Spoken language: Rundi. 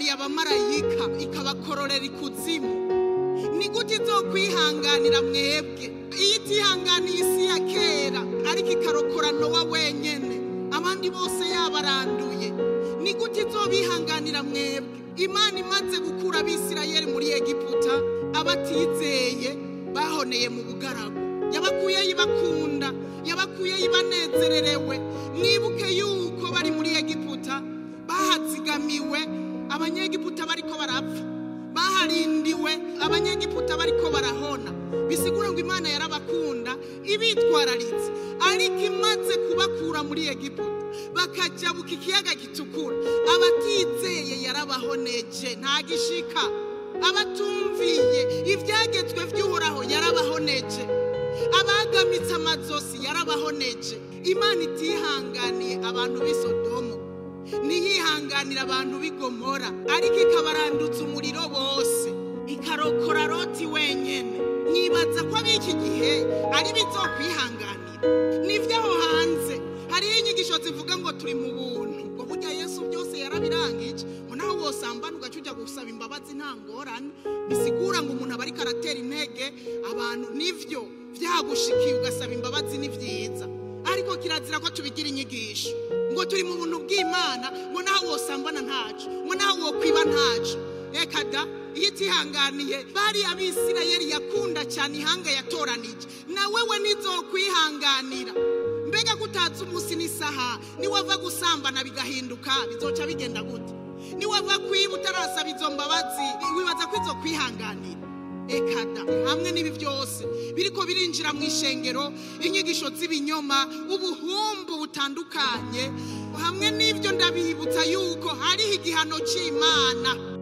Yihanganiye abamarayika ikabakororera ikuzimu, ni gute izokwihanganira mwebwe? Iyo itihanganiye isi ya kera ariko ikarokora Nowa wenyene, abandi bose yabaranduye, ni gute izobihanganira mwebwe? Imana imaze gukura Abisirayeli muri Egiputa, abatizeye bahoneye mu bugaragu. Yabakuyeyo ibakunda, yabakuyeyo ibanezererewe. Mwibuke yuko bari muri Egiputa bahazigamiwe, Abanyegiputa bariko barapfa, baharindiwe, Abanyegiputa bariko barahona. Bisigura ngo Imana yarabakunda ibitwararitse, ariko imaze kubakura muri Egiputa bakajabuka ikiyaga gitukura, abatizeye yarabahoneje nta gishika, abatumviye ivyagezwe vy'Uhoraho yarabahoneje, abagamitse amazosi yarabahoneje. Imana itihanganiye abantu b'i Sodomu, ntiyihanganira abantu b'i Gomora, ariko ikabarandutsa umuriro bose, ikarokora Loti wenyene. Mwibaza ko ab'iki gihe ari bizokwihanganira? Nivyo aho hanze hariho inyigisho zivuga ngo turi mu buntu, ngo burya Yesu byose yarabirangije, ngo naho wosambana ugaca uja gusaba imbabazi nta ngorane. Bisigura ngo umuntu aba ariko aratera intege abantu. Nivyo vyagushikiye ugasaba imbabazi ni vyiza, ariko kirazira ko tubigira inyigisho ngo turi mu buntu bw'Imana, ngo naho wosambana ntaco, ngo naho wokwiba ntaco. Eka da, iyo itihanganiye bari Abisirayeli yakunda cyane ihanga yatoranije, na wewe nizokwihanganira. Mbega kutazi umunsi n'isaha, niwava gusambana bigahinduka bizoca bigenda gute? Niwava kwiba utarasaba izo mbabazi, wibaza ko izokwihanganira? Eka da, hamwe n'ibi byose biriko birinjira mu ishengero, inyigisho z'ibinyoma, ubuhumbu butandukanye, hamwe n'ibyo ndabibutsa yuko hariho igihano c'Imana.